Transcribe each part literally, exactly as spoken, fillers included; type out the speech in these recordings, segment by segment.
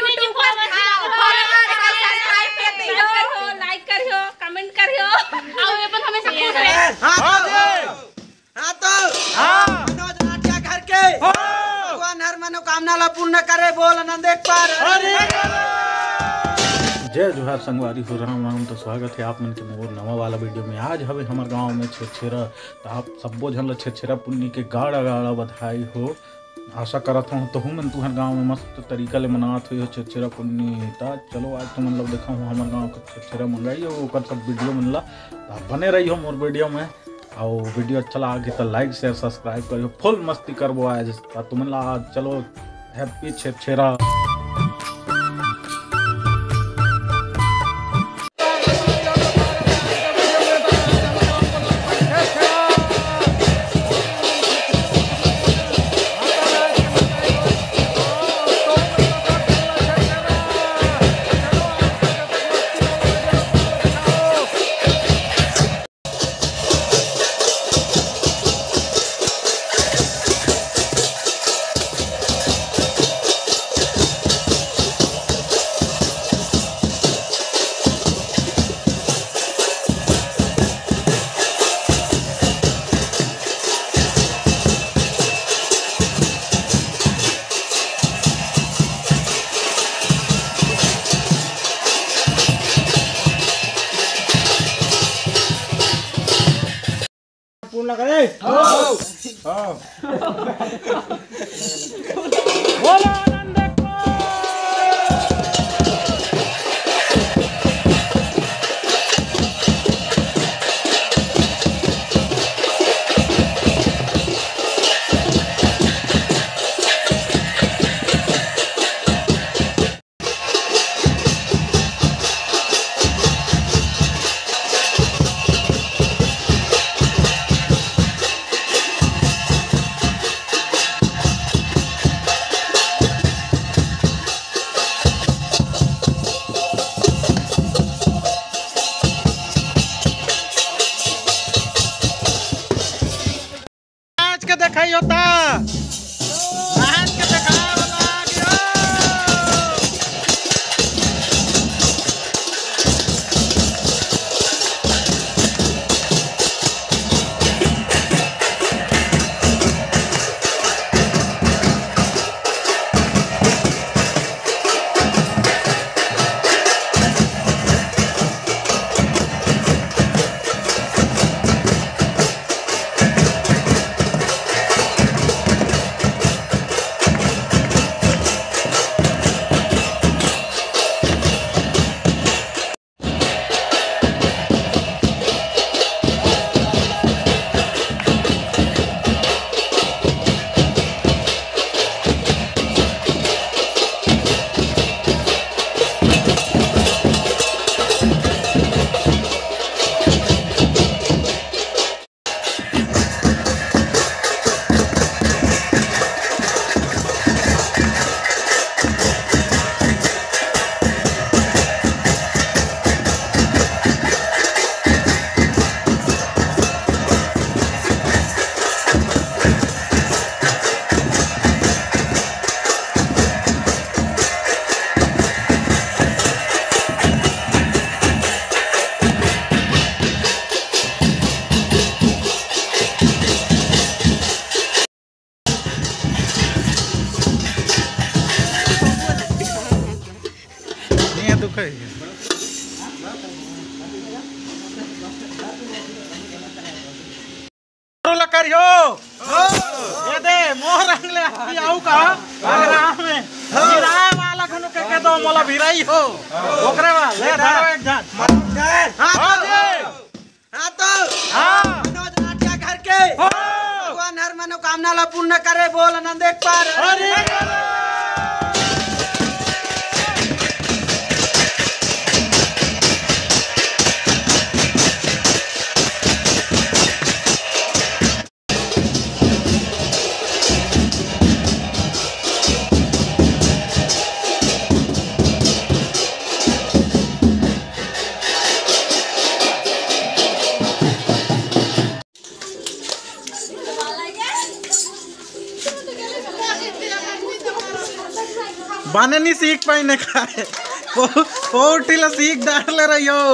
YouTube पर follow करियो, subscribe करियो, like करियो, comment करियो। और ये पर हमें support है। हाँ, हाँ, तो हाँ। मनोज राठिया घर के हाँ। भगवान हर मनोकामना ला पूर्ण करे, बोल आनंद एक बार। जय जोहार संगवारी हो, राम राम। तो स्वागत है आप मन के मोर नवा वाला वीडियो में। आज हवे हमर गांव में छेरछेरा, तो आप सब्बो झन ला छेरछेरा पुन्नी के गाड़ा गाड़ा बधाई हो। आशा करत हूँ तुहू मन तुहर गांव में मस्त तरीका ले मनात होइहो छेरछेरा पुन्नी। ता चलो आज तुमन लोग देखा हूँ हमर गांव के छेरछेरा मंगाई हो, ओकर सब वीडियो मन ला। ता बने रही हो मोर वीडियो में। और वीडियो अच्छा लगे तो like share subscribe करियो, फुल मस्ती करबो आज। ता तुमन ला आज चलो हैप्पी छेरछेरा। पूर्ण करे। हाँ। बोलो आनंद को। नाच के देखाई होता। नाच के देखाई वाला आ गयो। नहीं है, दुख है। ला करियो। ये दे, मोर रंग ले आऊ का? आगरा में। भिराय वाला घनु के, के दो मोला भिराई हो। ओकरे वाला, ले धरो एक झन। हाँ, हाँ, तो हाँ। मनोज राठिया घर के हाँ। भगवान हर मनोकामना ला पूर्ण करे, बोल आनंद एक बार। अरे। पाने नहीं सीख पाई ने खाए। पौ-, पौठी ला सीख डार ले रही हो।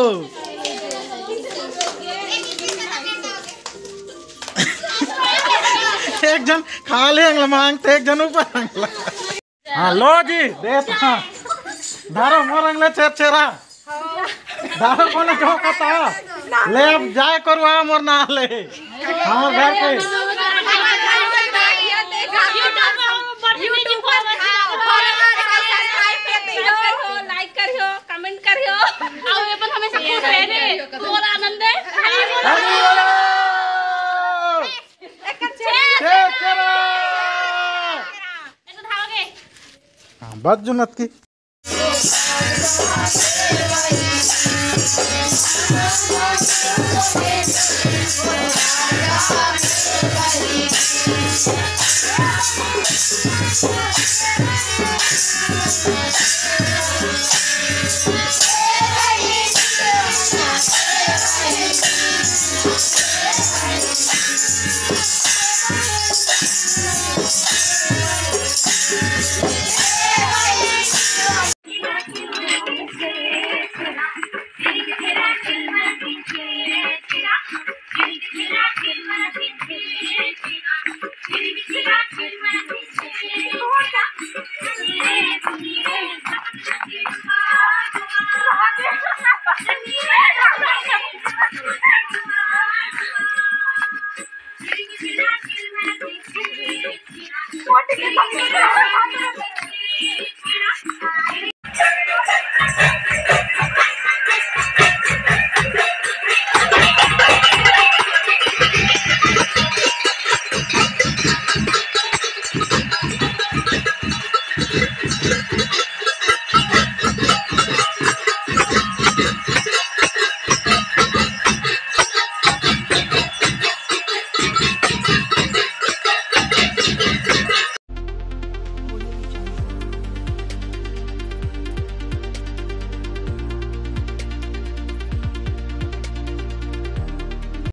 एक जन खा ले अंगला मांगते, एक जन ऊपर अंगला। हाँ, लो जी, दे ता। धारो मोर अंगले छेरछेरा। धारो कोने चौकता। ले अब जाए करुआ मोर ना ले। हमर घर के। Like करियो, comment करियो। आओ, ये अपन हमेशा खुश रहे ने। मोर आनंद है। हरि बोल। छेरछेरा। हाँ, बात जुनत की।